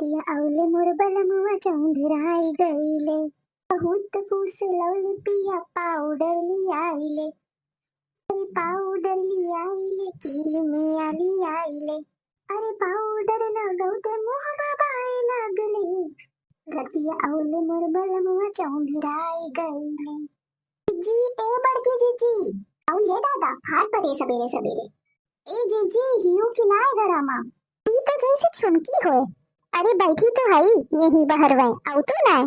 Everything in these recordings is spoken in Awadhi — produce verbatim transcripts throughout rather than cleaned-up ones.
पिया अउले मोर बलमुआ चौंधराई गईले। बहुत फूस लौले पिया पाउडर लियाइले। अरे पाउडर लियाइले, क्रीमिया लियाइले। अरे पाउडर लगौते मुहवा बाए लागले। रतिया अउले मोर बलमुआ चौंधराई गईले। जीजी, ए बड़की जीजी, अउल हे दादा, हाथ परे सबेरे सबेरे। ए जीजी, हियू कि नाय घरा मा? ई तो जैसे छुमकी होए। अरे बैठी तो हई यही बहरवे, अउ तो नाय।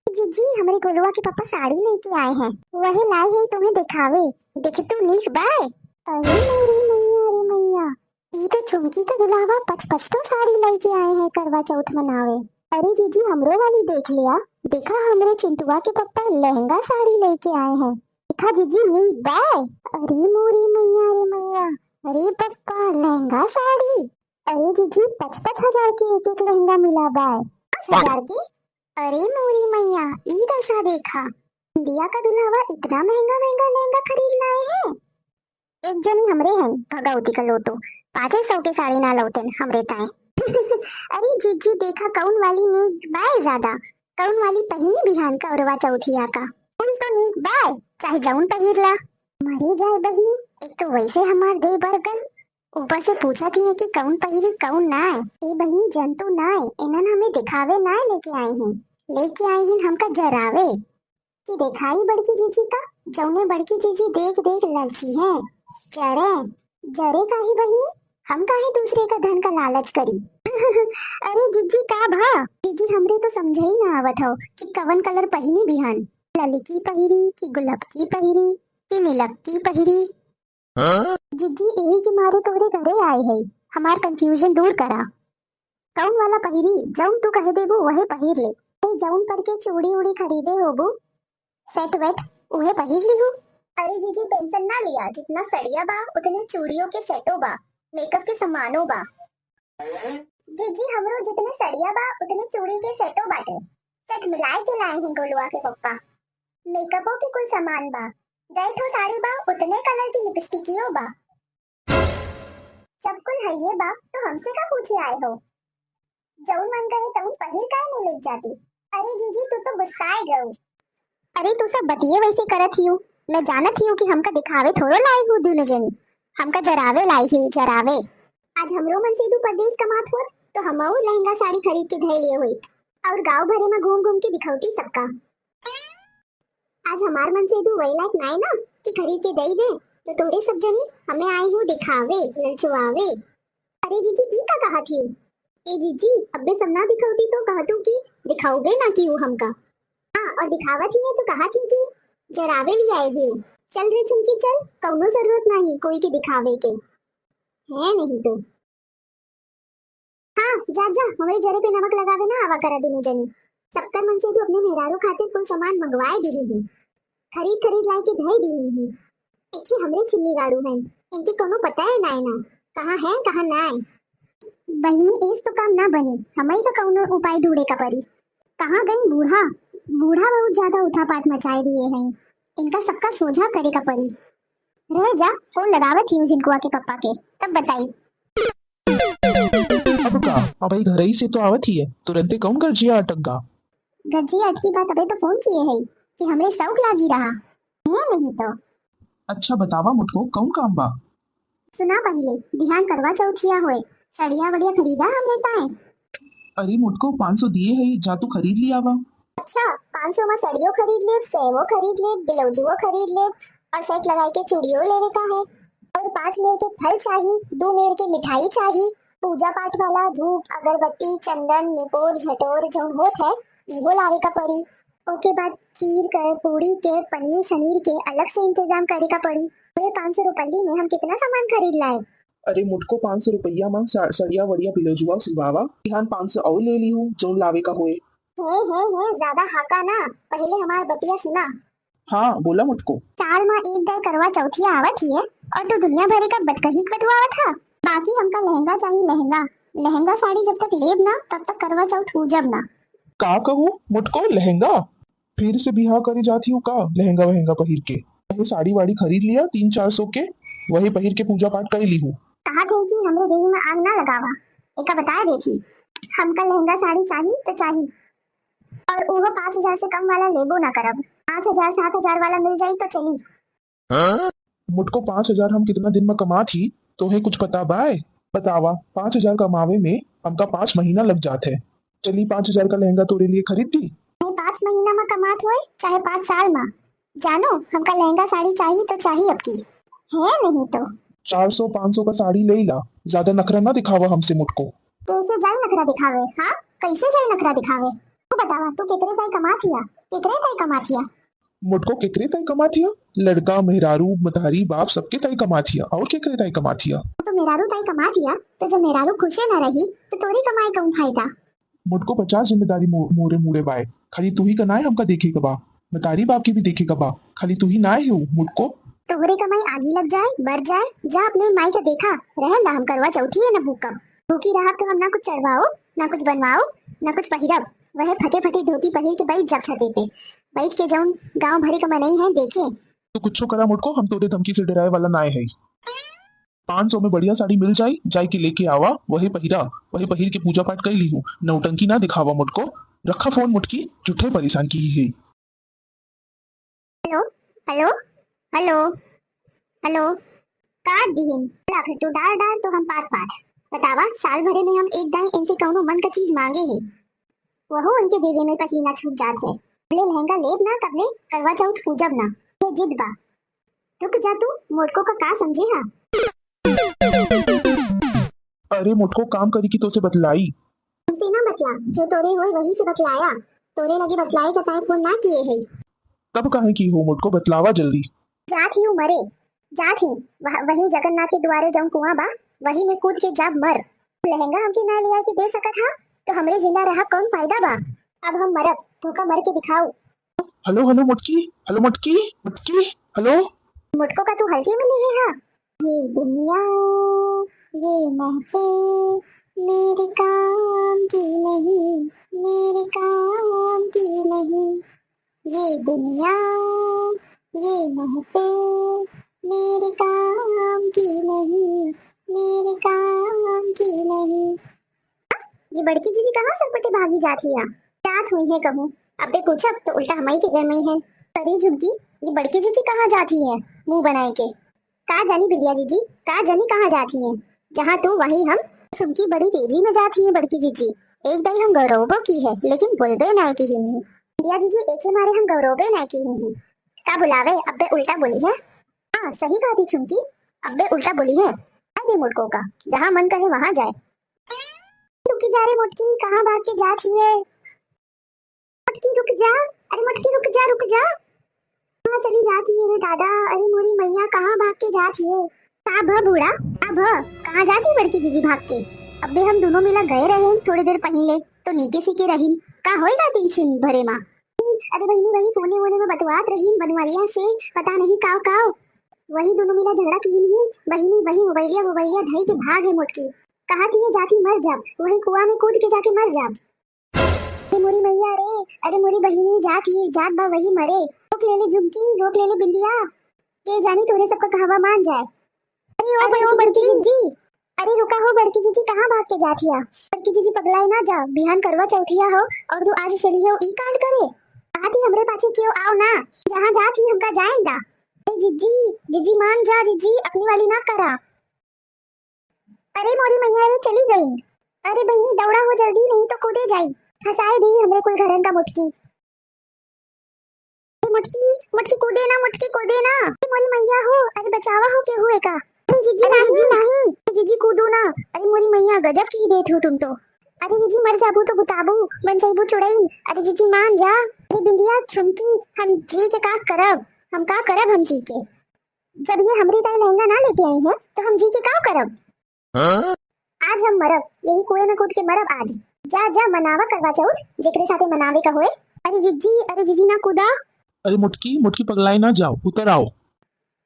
जीजी, हमरे गोलुआ के पापा साड़ी लेके आए हैं, वही लाई है तुम्हें दिखावे, देख तू नीक बाय। अरे मोरी मैया रे मैया, ई तो छुमकी का दुल्हावा पच पच तो साड़ी लेके आए हैं करवा चौथ मनावे। अरे जीजी, हमरो वाली देख लिया, देखा हमरे चिंटुआ के पप्पा लहंगा साड़ी लेके आए हैं। देखा जीजी, नीक बाय। अरे मोरी मैया रे मैया, अरे पप्पा लहंगा साड़ी। अरे जीजी, पच पच हजार के एक एक लहंगा मिला बाय। पच हजार के? अरे मोरी मैया, ई दशा देखा, इंडिया का दुल्हावा इतना महंगा महंगा लहंगा खरीद लाए हैं। एक जनी हमरे हैं भगौती का लोटो, पाँचे सौ के साड़ी ना लौटेन हमरे ताए। अरे जीजी, देखा कौन वाली नीक बाय ज्यादा, कौन वाली पहिनी बिहान का औरवा चौथिया का। कुल तो नीक बाय, चाहे जौन पहिर ला। मरे जाए बहिनी, एक तो वैसे हमार देह बरगल, ऊपर से पूछत ही है कि कौन पहिरी कौन नाय। ए बहिनी, जन तो नाय, इन्हन हमें दिखावे नाय लेके आए हैं, लेके आए हैं हमका जरावे। कि देखाई बड़की जीजी का, जौने बड़की जीजी देख देख ललची हैं। जरे, जरे काहे बहिनी, हम काहे दूसरे का धन का लालच करी? अरे जीजी का भा? जीजी हमरे तो समझे ही ना आवत हो कि कवन कलर पहिनी बिहान, ललकी पहिरी कि गुलबकी पहिरी कि नीलकी पहिरी। हाँ? जीजी यही के मारे तोहरे घरे आए है, हमार कंफ्यूजन दूर करा। कौन वाला पहिरी, जौन तू कहे देबू वही पहिर ले। ए, जौन पर के चूड़ी उड़ी खरीदे होबू, सेट वेट, उहे पहिर लीहू। अरे जीजी टेंशन ना लिया, जितना सड़िया बा उतने चूड़ियों के सेटो बा, मेकअप के सामानो बा। जीजी हमरो जितने सड़िया बा उतने चूड़ी के सेटो बाटे, सेट मिलाए के लाए हैं गोलुआ के पप्पा। मेकअपो के कुल सामान बा, जय ठो साड़ी बा उतने कलर की लिपस्टिकियो बा। जब कुल हइये बा तो हमसे का पूछे आए हो? जौन मन करे तौन पहिर काहे नहीं लेत जाती? अरे जीजी तू तो गुस्साए गऊ। अरे तू सब बतिये वैसे करत हियू, मैं जानत हियू कि हमका दिखावे थोड़ो लाए हू दुनो जनी, हमका जरावे लाए हू, जरावे। आज हमरो मनसेधू परदेस कमात होत तो हमहू लहंगा साड़ी खरीद के धइ लिए होइत और गाँव भरे में घूम घूम के दिखौती सबका। आज हमार मनसेधू वही लायक नाय ना कि खरीद के दई दे, तो तोरे सब जनी हमें आए हू दिखावे, ललचवावे। अरे जीजी, ई का कहत हियू? ए जीजी, अब्बे सब ना दिखौती तो कहतू कि दिखाउबे ना कियू हमका। हाँ, और दिखावत ही है तो कहत ही कि जरावे लियाए हू। चल रे छुमकी चल, कौनो जरूरत नाही कोई के दिखावे के। है नहीं तो। हाँ, जा, जा, हमरे जरे पे नमक लगावे ना आवा करा दुनो जनी। सबकर मनसेधू अपने मेहरारू खातिर कुल सामान मंगवाए दिही हूँ। खरीद, खरीद लाए के धई दिही हूँ। देखी हमरे छिन्नी गाड़ू हैं, इनके कोनो पता है नाय ना, कहाँ है, कहाँ नाय। बहिनी, एस तो काम ना बने, हमई का कौनो उपाय ढूंढे का परी। कहाँ गई बूढ़ा? बूढ़ा बहुत ज्यादा उथापात मचाए दिए हैं, इनका सबका सोझा करे का परी। रह जा, फोन लगावत ही हूँ झिनकुआ के पप्पा के, तब बताई। अब का, अबही घरई से तो आवत ही है, तुरंते कौन गर्जिया अटक गा? गर्जिया अटकी बात अबे तो फोन किए है कि हमरे शौक लागी रहा। है नहीं तो। अच्छा बतावा मुटको, कौन काम बा? सुना पहिले, बिहान करवा चौथिया होए, सड़िया वड़िया खरीदा हमरे ताए। अरे मुटको, पाँच सौ दिए है, जा तू खरीद लियावा। अच्छा, पाँच सौ में सड़ियो खरीद लेब, सेवो खरीद लेब, ब्लाउजुओ खरीद लेब और सेट लगाई के चूड़ियो लेवे का है। और पाँच मेर के फल चाही, दो मेर के मिठाई चाही, पूजा पाठ वाला धूप, अगरबत्ती, चंदन, निपोर, झटोर जौन होत है, इहो लावे का पड़ी। ओके बाद खीर के, पूड़ी के, पनीर सनीर के अलग से इंतजाम करे का पड़ी। अरे पाँच सौ रुपये में हम कितना सामान खरीद लाए? अरे मुटको, पाँच सौ रुपया में सा-, सड़िया वड़िया ब्लाउजुआ सिलवावा, बिहान पाँच सौ और ले लीहू, जौन लावे का होए। हे, हे, हे, ज्यादा हाका ना, पहिले हमार बतिया सुना। हाँ, बोला मुटको। साल में एक दाई करवा चौथिया आवत ही है और तू दुनिया भरे का बतकही बतवावत है। बाकी हमका लहंगा चाही, लहंगा। लहंगा साड़ी जब तक लेब ना, तब तक करवा चौथ पूजब ना। का कहू मुटको, लहंगा? फिर से बिहाव करे जात हियू का लहंगा वहंगा पहिर के? अरे साड़ी वाड़ी खरीद लिया तीन चार सौ के, वही पहिर के पूजा पाठ कर लीहू। कहा थे कि हमरे देही में आग ना लगावा, एका बताए देती। हमका लहंगा साड़ी चाही तो चाही, और उहो पाँच हजार से कम वाला लेबो ना करब। पाँच हजार, सात हजार वाला मिल जाई तो चली। मुटको, पाँच हजार हम कितना दिन में कमात ही, तोहे कुछ पता बाय? बतावा, पाँच हजार कमावे में हमका पाँच महीना लग जात है। चली, पाँच हजार का लहंगा तोरे लिए खरीद दी। चाहे पाँच महीना में कमात होए, चाहे पाँच साल में, जानो, हमका लहंगा साड़ी चाही तो चाही अब की, है नहीं तो। चार सौ पाँच सौ का साड़ी ले ला, ज्यादा नखरा ना दिखावा हमसे मुटको। कैसे जाई नखरा दिखावे, हाँ? कैसे जाई नखरा दिखावे? तू बतावा, तू केकरे ताई कमात हिया? केकरे ताई कमात हिया? मुटको, केकरे ताई कमात हिया? लड़का, मेहरारू, मतारी, बाप, सबके ताई कमात हिया। और केकरे ताई कमात हिया? तो मेहरारू ताई कमात हिया, तो जब मेहरारू खुशे ना रही, तो तोरी कमाई कौन फायदा? मुटको, पचास जिम्मेदारी मो-, मोरे मुड़े बाय। खाली तू ही का नाय हमका देखे के बा, मतारी बाप के भी देखे के बा। खाली तू ही नाय हो मुटको। तोहरे कमाई आगी लग जाए, बर जाए, जा अपने माई का देखा। रहन दा, हम करवा चौथी है ना भूकब। भूखी रहब तो हम ना कुछ चढ़वाओ, ना कुछ बनवाओ, ना कुछ पहिरब। वह फटे फटे धोती पहिर के बैठ जाब छते पे। बैठ के जौन गांव भरे का मनई है देखे। तू कुछो करा मुटको, हम तोरे धमकी से डराए वाला नाय है। पाँच सौ में बढ़िया साड़ी मिल जाई, जाई के लेके आवा, वही पहिरा, वही पहिर के पूजा पाठ कर लीहू। नौटंकी ना दिखावा मुटको, रखा फोन मुटकी, झूठे परेशान की ही है। हेलो, हेलो, हेलो, हेलो। काट दिहिन। ला फिर तू डार डार तो हम पाट पाट। बतावा, साल भरे में हम एक दाई इनसे कौनो मन का चीज मांगे है, वहू उनके देवे में पसीना छूट जात है। ले लहंगा लेब ना, तब ले करवा चौथ पूजब ना। ये जिद बा। रुक जा तू, मोटको का, का समझे हा? अरे मोटको, काम करी कि तोसे बतलाई। तुमसे ना बतला, जो तोरे होए वही से बतलाया। तोरे लगे बतलाए का ताए फोन ना किए है। तब काहे की हो मोटको, बतलावा जल्दी। जात ही हूँ मरे, जात ही वह-, वही जगन्नाथ के दुआरे जौन कुआं बा, वही में कूद के जाब मर। लहंगा हमके ना ले आए के दे सकत हा, तो हमरे जिंदा रहा कौन फायदा बा? अब हम मरब, धोखा मर के दिखाओ। हेलो, हेलो मोटकी, हेलो मोटकी, मोटकी, हेलो। मोटको का तू हल्के में लिए हा? ये दुनिया, ये महफिल मेरे काम की नहीं, मेरे काम की नहीं। ये दुनिया, ये महफिल मेरे काम की नहीं, मेरे काम की नहीं। ये बड़की जीजी कहाँ सरपटे भागी जात हिया? जात हुई है कहूँ। अबे पूछब तो उल्टा हमई के घर में ही है। अरे झुमकी, ये बड़की जीजी कहाँ जात ही है मुंह बनाए के? का जानी बिंदिया जीजी, का जानी कहाँ जात ही है? जहाँ तू वहीं हम। झुमकी बड़ी तेजी में जात ही है बड़की जीजी। एक दाई हम गौरवबो की है, लेकिन बोलबे नाय की ही नहीं। बिंदिया जीजी, एके मारे हम गौरवबे नाय की ही नहीं। का बुलावे, अबे उल्टा बोली है। हाँ, सही कहा थी झुमकी, अबे उल्टा बोली है। अरे मोटको का, जहाँ मन कहे वहाँ जाए। रुकी जा रे मोटकी, कहाँ भाग के जात ही है? मोटकी रुक जा, अरे मोटकी रुक जा, रुक जा। कहाँ चली जात ही है रे दादा? अरे मोरी मैया, कहाँ भाग के जात ही है? का भ बूढ़ा, का भ? कहाँ जात ही बड़की जीजी भाग के? अबे हम दोनों मिला गए रहे थोड़ी देर पहिले, तो नीके सीके रही। का होएगा तीन छिन भरे माँ? अरे बहिनी, वही फोने वोने में बतवात रही बनवारिया से, पता नहीं काव काव। वही दोनों मिला झगड़ा की नहीं, बहिनी वही मोबाइलिया मोबाइलिया धई के भाग है मोटकी। कहा थी ये जाती मर जाब, वही कुआं में कूद के जाके मर जाब। अरे मोरी मैया रे, अरे मोरी बहिनी जात ही, जात बा वही मरे। रोक ले ले झुमकी, रोक ले ले बिंदिया। के जानी तोरे सबका कहवा मान जाए। अरे ओ अरे बड़की ओ बड़की जीजी। जीजी। अरे रुका हो बड़की जीजी, कहाँ भाग के जात हिया? बड़की जीजी पगलाए ना जा, बिहान करवा चौथिया हो और तू आज चली हो ई कांड करे। कहा थी हमरे पाछे क्यों आओ ना, जहाँ जात ही हमका जाए दा। अरे जीजी, जीजी मान जा जीजी, अपनी वाली ना करा। अरे मोरी मैया रे, चली गई। अरे बहिनी दौड़ा हो जल्दी, नहीं तो कूदे जाई, फंसाए दी हमरे कुल घरन का मोटकी। ए मोटकी, मोटकी कूदे ना, मोटकी कूदे ना। ए मोरी मैया हो, अरे बचावा हो, के हुए का? अरे जीजी अरे नहीं, जीजी नहीं। अरे जीजी कूदो ना। अरे मोरी मैया, गजब की देत हो तुम तो। अरे जीजी मर जाबू तो बुताबू, बन जाइबू चुड़ैल। अरे जीजी मान जा। अरे बिंदिया झुमकी, हम जी के का करब? हम का करब हम जी के? जब ये हमरी ताई लहंगा ना लेके आई है, तो हम जी के का करब? हाँ? आज हम मरब, यही कुएं में कूद के मरब आज। जा, जा, मनावा करवा चौथ, जेकरे साथे मनावे का होए। अरे जीजी, अरे जीजी ना कूदा। अरे मोटकी, मोटकी पगलाई ना जाओ, उतर आओ।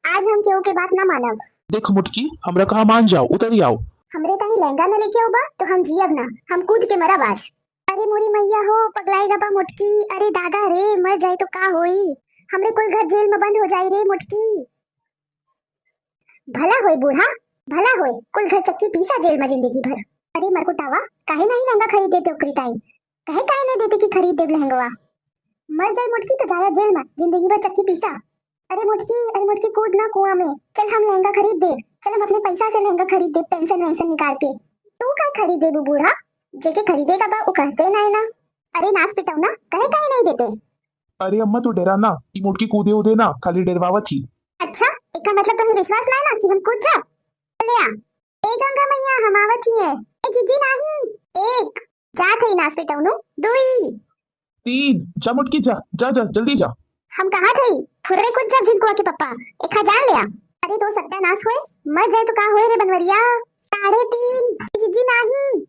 आज हम केहू के बात ना मानब। देख मोटकी, हमरा कहा मान जाओ, उतर आओ। हमरे ताई लहंगा ना लेके आउबा, तो हम जियब ना, हम कूद के मरब आज। अरे मोरी मैया हो, पगलाई गबा मोटकी, अरे दादा रे, मर जाए तो का होई? हमरे कुल घर जेल में बंद हो जाई रे मोटकी। भला होए बूढ़ा, भला होए, कुल घर चक्की पीसा जेल में जिंदगी भर। अरे मरकुटावा, काहे नाहीं लहंगा खरीद देते ओकरी ताई? कहे काहे नाहीं देते कि खरीद देब लहंगवा? मर जाई मोटकी तो जाया जेल मा, जिंदगी भर चक्की पीसा। अरे मोटकी, अरे मोटकी, कूद ना कुआं में, चल हम लहंगा खरीद देब, चल हम अपने पैसा से लहंगा खरीद देब, पेंशन वेंशन निकाल के। तू का खरीद देबू बूढ़ा? जेके खरीदे का बा, उ कहते नाहीं ना। अरे नास पिटौना, कहे काहे नाहीं देते? अरे अम्मा, तू डेरा ना, ई मोटकी कूदे उदे ना, खाली डेरवावत ही। अच्छा, एका मतलब तुम्हें विश्वास नाहीं ना कि हम कूद जाब? ले आ। ए गंगा मैया, हम आवत ही है। ए जीजी नाहीं, एक। जात हई नास पिटौनू, दुई। तीन। जा मोटकी, जा, जा, जा, जल्दी जा। हम कहा थई, फुर्रे कूद जाब झिनकुआ के पप्पा, एक हजार ले आ। अरे तोर सत्यानाश होए, मर जाए तो का होए रे बनवरिया। साढ़े तीन। ए जीजी नाहीं।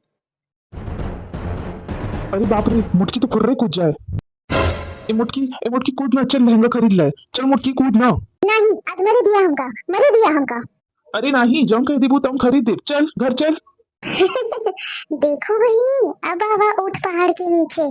अरे बाप रे, मोटकी तो फुर्रे कूद जाए। ए मोटकी, ए मोटकी, कूद ना, चल लहंगा खरीद लाए। चल मोटकी, कूद ना। नाहीं, आज मरे दिया हमका, मरे दिया हमका। अरे नाहीं, जौन कह देबू तौन खरीद देब। चल, घर चल। देखो बहिनी, अब आवा ऊँट पहाड़ के नीचे।